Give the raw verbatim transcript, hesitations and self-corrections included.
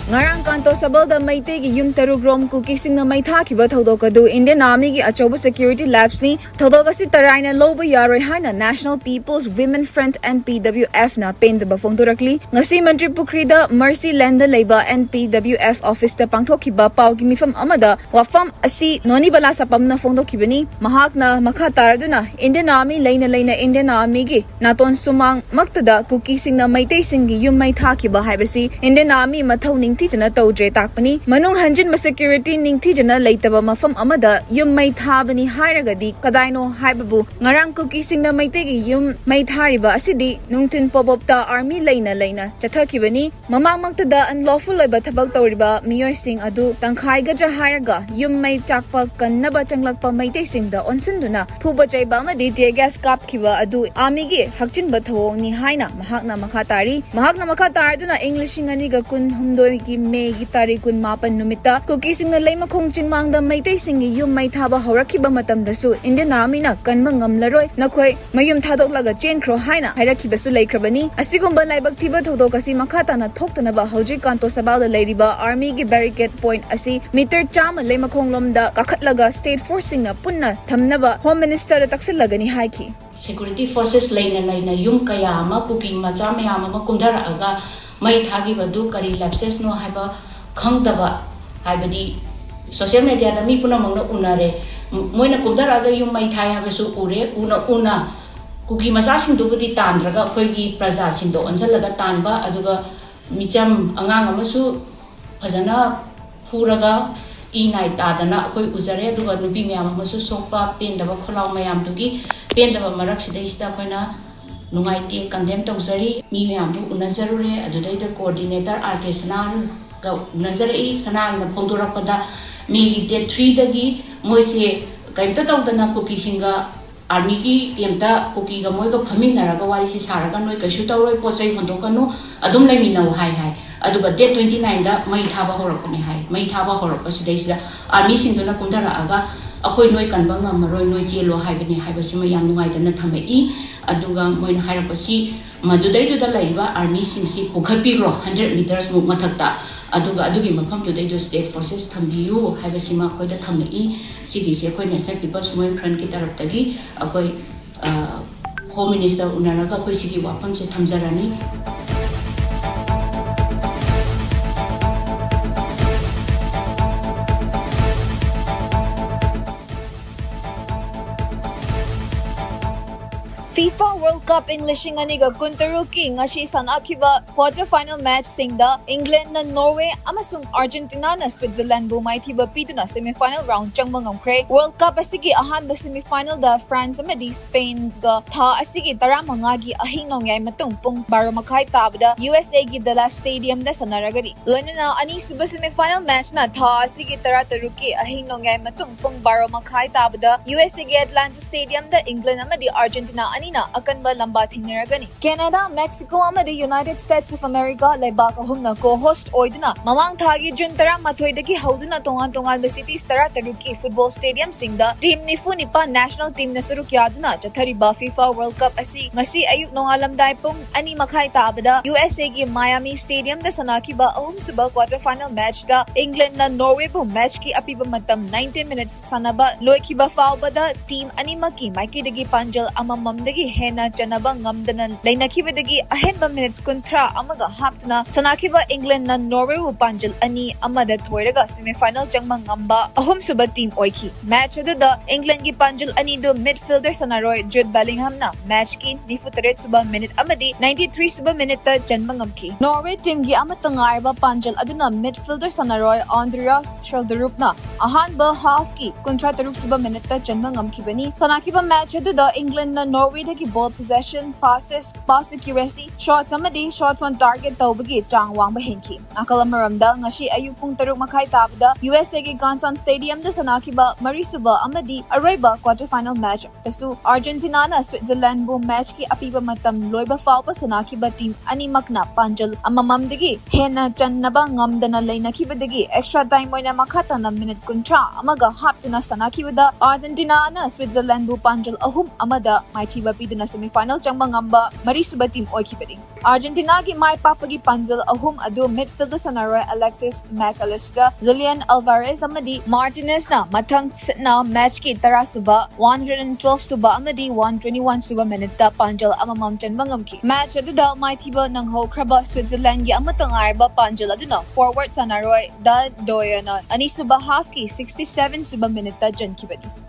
ꯉꯔꯥꯡ ꯀꯥꯟꯇꯣ ꯁꯕꯜꯗ ꯃꯩꯇꯩꯒꯤ ꯌꯨꯝ ꯇꯔꯨꯛ ꯔꯣꯝ ꯀꯨꯀꯤꯁꯤꯡꯅ ꯃꯩ ꯊꯥꯈꯤꯕ ꯊꯧꯗꯣꯛ ꯑꯗꯨ Indian Armyꯒꯤ ꯑꯆꯧꯕ security lapseꯅꯤ꯫ ꯊꯧꯗꯣꯛ ꯑꯁꯤ ꯇꯔꯥꯏꯅ ꯂꯧꯕ ꯌꯥꯔꯣꯏ ꯍꯥꯏꯅ National People's Women Front, N P W Fꯅ ꯄꯦꯟꯗꯕ ꯐꯣꯡꯗꯣꯔꯛꯂꯤ꯫ ꯉꯁꯤ ꯃꯟꯇ꯭ꯔꯤ ꯄꯨꯈ꯭ꯔꯤꯗ Mercy Landꯗ ꯂꯩꯕ N P W F officeꯇ ꯄꯥꯡꯊꯣꯛꯈꯤꯕ ꯄꯥꯎꯒꯤ ꯃꯤꯐꯝ ꯑꯃꯗ ꯋꯥꯐꯝ ꯑꯁꯤ ꯅꯣꯅꯤꯕꯂꯥ ꯁꯄꯝꯅ ꯐꯣꯡꯗꯣꯛꯈꯤꯕꯅꯤ꯫ ꯃꯍꯥꯛꯅ ꯃꯈꯥ ꯇꯥꯔꯗꯨꯅ Indian Army ꯂꯩꯅ ꯂꯩꯅ Indian Armyꯒꯤ ꯅꯥꯇꯣꯟ ꯁꯨꯃꯥꯡꯃꯛꯇꯗ ꯀꯨꯀꯤꯁꯤꯡꯅ ꯃꯩꯇꯩꯁꯤꯡꯒꯤ ꯌꯨꯝ ꯃꯩ ꯊꯥꯈꯤꯕ ꯍꯥꯏꯕꯁꯤ Indian Army ꯃꯊꯧ ꯅꯤꯡꯊꯤꯖꯅ ꯇꯧꯗ꯭ꯔꯦ ꯇꯥꯛꯄꯅꯤ꯫ ꯃꯅꯨꯡ ꯍꯟꯖꯤꯟꯕ security ꯅꯤꯡꯊꯤꯖꯅ ꯂꯩꯇꯕ ꯃꯐꯝ ꯑꯃꯗ ꯌꯨꯝ ꯃꯩ ꯊꯥꯕꯅꯤ ꯍꯥꯏꯔꯒꯗꯤ ꯀꯗꯥꯏꯅꯣ ꯍꯥꯏꯕꯕꯨ ꯉꯔꯥꯡ ꯀꯨꯀꯤꯁꯤꯡꯅ ꯃꯩꯇꯩꯒꯤ ꯌꯨꯝ ꯃꯩ ꯊꯥꯔꯤꯕ ꯑꯁꯤꯗꯤ ꯅꯨꯡꯊꯤꯟ ꯄꯣꯕꯣꯞꯇ army ꯂꯩꯅ ꯂꯩꯅ ꯆꯠꯊꯈꯤꯕꯅꯤ꯫ ꯃꯃꯥꯡꯃꯛꯇꯗ unlawful ꯑꯣꯏꯕ ꯊꯕꯛ ꯇꯧꯔꯤꯕ ꯃꯤꯑꯣꯏꯁꯤꯡ ꯑꯗꯨ ꯇꯪꯈꯥꯏꯒꯗ꯭ꯔꯥ ꯍꯥꯏꯔꯒ ꯌꯨꯝ ꯃꯩ ꯆꯥꯛꯄ ꯀꯟꯅꯕ ꯆꯪꯂꯛꯄ ꯃꯩꯇꯩꯁꯤꯡꯗ ꯑꯣꯟꯁꯤꯟꯗꯨꯅ ꯐꯨꯕ ꯆꯩꯕ ꯑꯃꯗꯤ tear gas ꯀꯥꯞꯈꯤꯕ ꯑꯗꯨ armyꯒꯤ ꯍꯛꯆꯤꯟꯕ ꯊꯧꯑꯣꯡꯅꯤ ꯍꯥꯏꯅ ꯃꯍꯥꯛꯅ ꯃꯈꯥ ꯇꯥꯔꯤ꯫ ꯃꯍꯥꯛꯅ ꯃꯈꯥ ꯇꯥꯔꯗꯨꯅ ꯏꯪ ꯂꯤꯁꯤꯡ ꯑꯅꯤꯒ ꯀꯨꯟꯍꯨꯝꯗꯣꯏꯒꯤ Mayꯒꯤ ꯇꯥꯔꯤꯛ ꯀꯨꯟꯃꯥꯄꯟ ꯅꯨꯃꯤꯠꯇ ꯀꯨꯀꯤꯁꯤꯡꯅ ꯂꯩꯃꯈꯣꯡ ꯆꯤꯡꯃꯥꯡꯗ ꯃꯩꯇꯩꯁꯤꯡꯒꯤ ꯌꯨꯝ ꯃꯩ ꯊꯥꯕ ꯍꯧꯔꯛꯈꯤꯕ ꯃꯇꯝꯗꯁꯨ Indian Armyꯅ ꯀꯟꯕ ꯉꯝꯂꯔꯣꯏ, ꯅꯈꯣꯏ ꯃꯌꯨꯝ ꯊꯥꯗꯣꯛꯂꯒ ꯆꯦꯟꯈ꯭ꯔꯣ ꯍꯥꯏꯅ ꯍꯥꯏꯔꯛꯈꯤꯕꯁꯨ ꯂꯩꯈ꯭ꯔꯕꯅꯤ꯫ ꯑꯁꯤꯒꯨꯝꯕ ꯂꯥꯏꯕꯛ ꯊꯤꯕ ꯊꯧꯗꯣꯛ ꯑꯁꯤ ꯃꯈꯥ ꯇꯥꯅ ꯊꯣꯛꯇꯅꯕ ꯍꯧꯖꯤꯛ ꯀꯥꯟꯇꯣ ꯁꯕꯥꯜꯗ ꯂꯩꯔꯤꯕ armyꯒꯤ barricade point ꯑꯁꯤ meter ꯆꯥꯝꯃ ꯂꯩꯃꯈꯣꯡꯂꯣꯝꯗ ꯀꯥꯈꯠꯂꯒ state forceꯁꯤꯡꯅ ꯄꯨꯟꯅ ꯊꯝꯅꯕ Home Ministerꯗ ꯇꯛꯁꯤꯜꯂꯒꯅꯤ ꯍꯥꯏꯈꯤ꯫ Security forces ꯂꯩꯅ ꯂꯩꯅ ꯌꯨꯝ ꯀꯌꯥ ꯑꯃ ꯀꯨꯀꯤ ꯃꯆꯥ ꯃꯌꯥꯝ ꯑꯃ ꯀꯨꯝꯊꯔꯛꯑꯒ ꯃꯩ ꯊꯥꯈꯤꯕꯗꯨ ꯀꯔꯤ lapsesꯅꯣ ꯍꯥꯏꯕ ꯈꯪꯗꯕ, ꯍꯥꯏꯕꯗꯤ social mediaꯗ ꯃꯤ ꯄꯨꯝꯅꯃꯛꯅ ꯎꯅꯔꯦ꯫ ꯃ-, ꯃꯣꯏꯅ ꯀꯨꯝꯊꯔꯛꯑꯒ ꯌꯨꯝ ꯃꯩ ꯊꯥꯏ ꯍꯥꯏꯕꯁꯨ ꯎꯔꯦ꯫ ꯎꯅ ꯎꯅ ꯀꯨꯀꯤ ꯃꯆꯥꯁꯤꯡꯗꯨꯕꯨꯗꯤ ꯇꯥꯟꯗ꯭ꯔꯒ ꯑꯩꯈꯣꯏꯒꯤ ꯄ꯭ꯔꯖꯥꯁꯤꯡꯗ ꯑꯣꯟꯁꯤꯜꯂꯒ ꯇꯥꯟꯕ, ꯑꯗꯨꯒ ꯃꯤꯆꯝ ꯑꯉꯥꯡ ꯑꯃꯁꯨ ꯐꯖꯅ ꯐꯨꯔꯒ ꯏ ꯅꯥꯏ ꯇꯥꯗꯅ ꯑꯩꯈꯣꯏ ꯎꯖꯔꯦ꯫ ꯑꯗꯨꯒ ꯅꯨꯄꯤ ꯃꯌꯥꯝ ꯑꯃꯁꯨ ꯁꯣꯛꯄ, ꯄꯦꯟꯗꯕ ꯈꯣꯜꯂꯥꯎ ꯃꯌꯥꯝꯗꯨꯒꯤ ꯄꯦꯟꯗꯕ ꯃꯔꯛꯁꯤꯗꯩꯁꯤꯗ ꯑꯩꯈꯣꯏꯅ ꯅꯨꯡꯉꯥꯏꯇꯦ, condemn ꯇꯧꯖꯔꯤ꯫ ꯃꯤ ꯃꯌꯥꯝꯗꯨ ꯎꯅꯖꯔꯨꯔꯦ꯫ ꯑꯗꯨꯗꯩꯗ coordinator R K ꯁꯅꯥꯍꯜꯒ ꯎꯅꯖꯔꯛꯏ꯫ ꯁꯅꯥꯍꯜꯅ ꯐꯣꯡꯗꯣꯔꯛꯄꯗ Mayꯒꯤ date threeꯗꯒꯤ ꯃꯣꯏꯁꯦ ꯀꯔꯤꯝꯇ ꯇꯧꯗꯅ ꯀꯨꯀꯤꯁꯤꯡꯒ armyꯒꯤ campꯇ ꯀꯨꯀꯤꯒ ꯃꯣꯏꯒ ꯐꯝꯃꯤꯟꯅꯔꯒ ꯋꯥꯔꯤꯁꯤ ꯁꯥꯔꯒ ꯅꯣꯏ ꯀꯩꯁꯨ ꯇꯧꯔꯣꯏ, ꯄꯣꯠ ꯆꯩ ꯍꯣꯟꯗꯣꯛꯀꯅꯨ, ꯑꯗꯨꯝ ꯂꯩꯃꯤꯟꯅꯧ ꯍꯥꯏ ꯍꯥꯏ꯫ ꯑꯗꯨꯒ date twenty nineꯗ ꯃꯩ ꯊꯥꯕ ꯍꯧꯔꯛꯄꯅꯦ ꯍꯥꯏ꯫ ꯃꯩ ꯊꯥꯕ ꯍꯧꯔꯛꯄꯁꯤꯗꯩꯁꯤꯗ armyꯁꯤꯡꯗꯨꯅ ꯀꯨꯝꯊꯔꯛꯑꯒ ꯑꯩꯈꯣꯏ ꯅꯣꯏ ꯀꯟꯕ ꯉꯝꯃꯔꯣꯏ, ꯅꯣꯏ ꯆꯦꯜꯂꯣ ꯍꯥꯏꯕꯅꯤ ꯍꯥꯏꯕꯁꯤꯃ ꯌꯥꯝ ꯅꯨꯡꯉꯥꯏꯇꯅ ꯊꯝꯃꯛꯏ꯫ ꯑꯗꯨꯒ ꯃꯣꯏꯅ ꯍꯥꯏꯔꯛꯄꯁꯤ ꯃꯗꯨꯗꯩꯗꯨꯗ ꯂꯩꯔꯤꯕ armyꯁꯤꯡꯁꯤ ꯄꯨꯈꯠꯄꯤꯈ꯭ꯔꯣ hundred metersꯃꯨꯛ ꯃꯊꯛꯇ꯫ ꯑꯗꯨꯒ ꯑꯗꯨꯒꯤ ꯃꯐꯝꯗꯨꯗꯩꯗꯣ state forces ꯊꯝꯕꯤꯌꯨ ꯍꯥꯏꯕꯁꯤꯃ ꯑꯩꯈꯣꯏꯗ ꯊꯝꯃꯛꯏ꯫ ꯁꯤꯒꯤꯁꯦ ꯑꯩꯈꯣꯏ National People's Movement Front ꯀꯤ ꯇꯔꯞꯇꯒꯤ ꯑꯩꯈꯣꯏ Home Minister ꯎꯅꯔꯒ ꯑꯩꯈꯣꯏ ꯁꯤꯒꯤ ꯋꯥꯐꯝꯁꯦ ꯊꯝꯖꯔꯅꯤ꯫ FIFA World Cup ꯏꯪ ꯂꯤꯁꯤꯡ ꯑꯅꯤꯒ ꯀꯨꯟꯇꯔꯨꯛꯀꯤ ꯉꯁꯤ ꯁꯥꯟꯅꯈꯤꯕ quarter final match ꯁꯤꯡꯗ England ꯅ Norway ꯑꯃꯁꯨꯡ Argentina ꯅ Switzerland ꯕꯨ ꯃꯥꯏꯊꯤꯕ ꯄꯤꯗꯨꯅ semi final round ꯆꯪꯕ ꯉꯝꯈ꯭ꯔꯦ꯫ World Cup ꯑꯁꯤꯒꯤ ꯑꯍꯥꯟꯕ semi final ꯗ France ꯑꯃꯗꯤ Spain ꯒ ꯊꯥ ꯑꯁꯤꯒꯤ ꯇꯔꯥꯃꯉꯥꯒꯤ ꯑꯍꯤꯡ ꯅꯣꯡꯌꯥꯏ ꯃꯇꯨꯡ ꯄꯨꯡ ꯕꯥꯔꯣ ꯃꯈꯥꯏ ꯇꯥꯕꯗ U S A ꯒꯤ Dallas Stadium ꯗ ꯁꯥꯟꯅꯔꯒꯅꯤ꯫ ꯂꯣꯏꯅꯅ ꯑꯅꯤꯁꯨꯕ semi final match ꯅ ꯊꯥ ꯑꯁꯤꯒꯤ ꯇꯔꯥꯇꯔꯨꯛꯀꯤ ꯑꯍꯤꯡ ꯅꯣꯡꯌꯥꯏ ꯃꯇꯨꯡ ꯄꯨꯡ ꯕꯥꯔꯣ ꯃꯈꯥꯏ ꯇꯥꯕꯗ U S A ꯒꯤ Atlanta Stadium ꯗ England ꯑꯃꯗꯤ Argentina ꯑꯅꯤꯅ ꯑꯀꯟꯕ ꯂꯝꯕꯥ ꯊꯦꯡꯅꯔꯒꯅꯤ꯫ Canada, Mexico ꯑꯃꯗꯤ United States of America ꯂꯩꯕꯥꯛ ꯑꯍꯨꯝꯅ co-host ꯑꯣꯏꯗꯨꯅ ꯃꯃꯥꯡ ꯊꯥꯒꯤ June ꯇꯔꯥꯃꯥꯊꯣꯏꯗꯒꯤ ꯍꯧꯗꯨꯅ ꯇꯣꯉꯥꯟ ꯇꯣꯉꯥꯟꯕ cities ꯇꯔꯥꯇꯔꯨꯛꯀꯤ football stadium ꯁꯤꯡꯗ team ꯅꯤꯐꯨ ꯅꯤꯄꯥꯟ national team ꯅ ꯁꯔꯨꯛ ꯌꯥꯗꯨꯅ ꯆꯠꯊꯔꯤꯕ FIFA World Cup ꯑꯁꯤ ꯉꯁꯤ ꯑꯌꯨꯛ ꯅꯣꯡꯉꯥꯜꯂꯝꯗꯥꯏ ꯄꯨꯡ ꯑꯅꯤ ꯃꯈꯥꯏ ꯇꯥꯕꯗ U S A ꯒꯤ Miami Stadium ꯗ ꯁꯥꯟꯅꯈꯤꯕ ꯑꯍꯨꯝꯁꯨꯕ quarter final match ꯇ England ꯅ Norway ꯕꯨ match ꯀꯤ ꯑꯄꯤꯕ ꯃꯇꯝ ninety minutes ꯁꯥꯟꯅꯕ ꯂꯣꯏꯈꯤꯕ ꯐꯥꯎꯕꯗ team ꯑꯅꯤꯃꯛꯀꯤ ꯃꯥꯏꯀꯩꯗꯒꯤ ꯄꯥꯟꯖꯜ ꯑꯃꯃꯝꯗꯒꯤ ꯍꯦꯟꯅ ꯆꯟꯅꯕ ꯉꯝꯗꯅ ꯂꯩꯅꯈꯤꯕꯗꯒꯤ ꯑꯍꯦꯟꯕ minutes ꯀꯨꯟꯊ꯭ꯔꯥ ꯑꯃꯒ ꯍꯥꯞꯇꯨꯅ ꯁꯥꯟꯅꯈꯤꯕ England ꯅ Norway ꯕꯨ ꯄꯥꯟꯖꯜ ꯑꯅꯤ ꯑꯃꯗ ꯊꯣꯏꯔꯒ semi final ꯆꯪꯕ ꯉꯝꯕ ꯑꯍꯨꯝꯁꯨꯕ team ꯑꯣꯏꯈꯤ꯫ Match ꯑꯗꯨꯗ England ꯒꯤ ꯄꯥꯟꯖꯜ ꯑꯅꯤꯗꯨ midfielder ꯁꯥꯟꯅꯔꯣꯏ Jude Bellingham ꯅ match ꯀꯤ ꯅꯤꯐꯨ ꯇꯔꯦꯠ ꯁꯨꯕ minute ꯑꯃꯗꯤ ninety three ꯁꯨꯕ minute ꯇ ꯆꯟꯕ ꯉꯝꯈꯤ꯫ Norway team ꯒꯤ ꯑꯃꯠꯇ ꯉꯥꯏꯔꯕ ꯄꯥꯟꯖꯜ ꯑꯗꯨꯅ midfielder ꯁꯥꯟꯅꯔꯣꯏ Andreas Schjelderup ꯅ ꯑꯍꯥꯟꯕ half ꯀꯤ ꯀꯨꯟꯊ꯭ꯔꯥ ꯇꯔꯨꯛ ꯁꯨꯕ minute ꯇ ꯆꯟꯕ ꯉꯝꯈꯤꯕꯅꯤ꯫ ꯁꯥꯟꯅꯈꯤꯕ match ꯑꯗꯨꯗ England ꯅ Norway ꯗꯒꯤ ball possession, passes, pass accuracy, shots ꯑꯃꯗꯤ shots on target ꯇꯧꯕꯒꯤ ꯆꯥꯡ ꯋꯥꯡꯕ ꯍꯦꯟꯈꯤ꯫ ꯅꯥꯀꯜ ꯑꯃꯔꯣꯝꯗ ꯉꯁꯤ ꯑꯌꯨꯛ ꯄꯨꯡ ꯇꯔꯨꯛ ꯃꯈꯥꯏ ꯇꯥꯕꯗ U S A ꯒꯤ Kansas Stadium ꯗ ꯁꯥꯟꯅꯈꯤꯕ ꯃꯔꯤꯁꯨꯕ ꯑꯃꯗꯤ ꯑꯔꯣꯏꯕ quarter final match ꯇꯁꯨ Argentina ꯅ Switzerland ꯕꯨ match ꯀꯤ ꯑꯄꯤꯕ ꯃꯇꯝ ꯂꯣꯏꯕ ꯐꯥꯎꯕ ꯁꯥꯟꯅꯈꯤꯕ team ꯑꯅꯤꯃꯛꯅ ꯄꯥꯟꯖꯜ ꯑꯃꯃꯝꯗꯒꯤ ꯍꯦꯟꯅ ꯆꯟꯅꯕ ꯉꯝꯗꯅ ꯂꯩꯅꯈꯤꯕꯗꯒꯤ extra time ꯑꯣꯏꯅ ꯃꯈꯥ ꯇꯥꯅ minute ꯀꯨꯟꯊ꯭ꯔꯥ ꯑꯃꯒ ꯍꯥꯞꯇꯨꯅ ꯁꯥꯟꯅꯈꯤꯕꯗ Argentina ꯅ Switzerland ꯕꯨ ꯄꯥꯟꯖꯜ ꯑꯍꯨꯝ ꯑꯃꯗ ꯃꯥꯏꯊꯤꯕ ꯄꯤꯗꯨꯅ semi final ꯐꯥꯏꯅꯦꯜ ꯆꯪꯕ ꯉꯝꯕ ꯃꯔꯤꯁꯨꯕ ꯇꯤꯝ ꯑꯣꯏꯈꯤꯕꯅꯤ꯫ ꯑꯥꯔꯖꯦꯟꯇꯤꯅꯥꯒꯤ ꯃꯥꯏ ꯄꯥꯛꯄꯒꯤ ꯄꯥꯟꯖꯜ ꯑꯍꯨꯝ ꯑꯗꯨ ꯃꯤꯗꯐꯤꯜꯗ ꯁꯥꯟꯅꯔꯣꯏ ꯑꯂꯦꯛꯁꯤꯁ ꯃꯦꯛꯑꯦꯂꯤꯁꯇꯔ, ꯖꯨꯂꯤꯌꯟ ꯑꯜꯚꯥꯔꯦꯖ ꯑꯃꯗꯤ ꯃꯥꯔꯇꯤꯅꯦꯖꯅ ꯃꯊꯪ ꯁꯤꯠꯅ ꯃꯦꯆꯀꯤ ꯇꯔꯥ ꯁꯨꯕ, ꯋꯥꯟ ꯍꯟꯗ꯭ꯔꯦꯠ ꯑꯦꯟ ꯇꯨꯋꯦꯜꯐ ꯁꯨꯕ ꯑꯃꯗꯤ ꯋꯥꯟ ꯇ꯭ꯋꯦꯟꯇꯤ ꯋꯥꯟ ꯁꯨꯕ ꯃꯤꯅꯤꯠꯇ ꯄꯥꯟꯖꯜ ꯑꯃꯃꯝ ꯆꯟꯕ ꯉꯝꯈꯤ꯫ ꯃꯦꯆ ꯑꯗꯨꯗ ꯃꯥꯏꯊꯤꯕ ꯅꯪꯍꯧꯈ꯭ꯔꯕ ꯁ꯭ꯋꯤꯠꯖꯔꯂꯦꯟꯒꯤ ꯑꯃꯠꯇ ꯉꯥꯏꯔꯕ ꯄꯥꯟꯖꯜ ꯑꯗꯨꯅ ꯐꯣꯔꯋꯥꯔꯗ ꯁꯥꯟꯅꯔꯣꯏ ꯗꯥ ꯗꯣꯌꯦꯅ ꯑꯅꯤꯁꯨꯕ ꯍꯥꯐꯀꯤ ꯁꯤꯛꯁꯇꯤ ꯁꯚꯦꯟ ꯁꯨꯕ ꯃꯤꯅꯤꯠꯇ ꯆꯟꯈꯤꯕꯅꯤ꯫